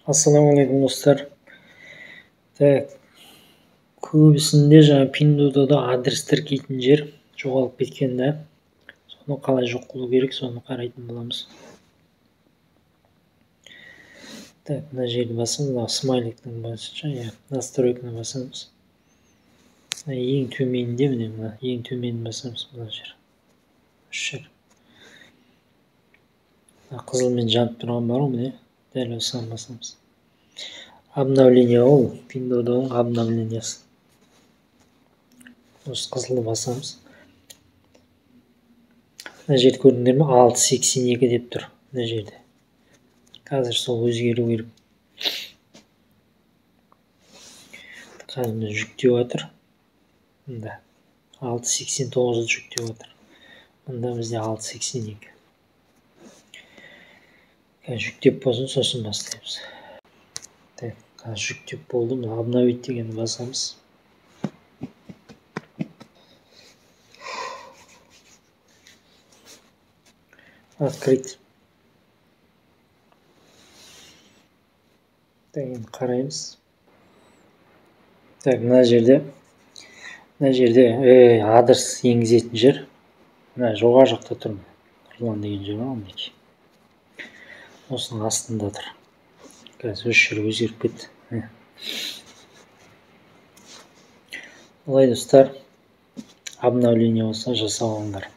Ассалаумағалейкум, достар. Так, көбісінде жаңа Пиндуодуода адрес тіркейтін жер жоғалып кеткен да. Соны қалай жоқ қылу керек, соны қарайтын боламыз. Так, мына жерді басамыз, мына смайликтің басынша, иә, настройканы басамыз. Мына ең төменінде, міне, мына ең төменін басамыз, мына жер. Үш жер. Мына қызылмен жанып тұрған бар ғой, міне, дәл осыған басамыз. Обновление ол, Пиндуодуоның обновлениясы. Осы қызылды басамыз. Мына жерді көрдіңдер ме? 6.82 деп тұр мына жерде. Қазір сол өзгеру керек. Қазір міне жүктеп жатыр. Мында 6.89-ды жүктеп жатыр. Мында бізде 6.82. Қазір жүктеп болсын, сосын бастаймыз. Так, қазір жүктеп болды. Мына обновить дегенді басамыз. Открыть. Так, енді қараймыз. Так, мына жерде адрес енгізетін жер. Мына жоғары жақта тұр. Нұрлан деген жер бар, мінекей. Осының астында тұр. Қазір осы жер өзгеріп кетті. Олай, достар, обновление болса жасап алыңдар.